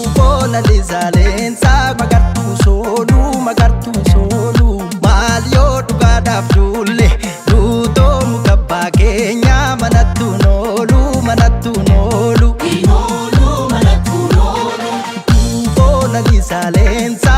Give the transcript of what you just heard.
Duuboo lalisaa leensaa magartuu sooluu magartuu sooluu maal yoo dhugaadhaaf duulle duutoo muka abbaa keenyaa manattuu nooluu manattuu noolu. Duuboo lalisaa leensaa.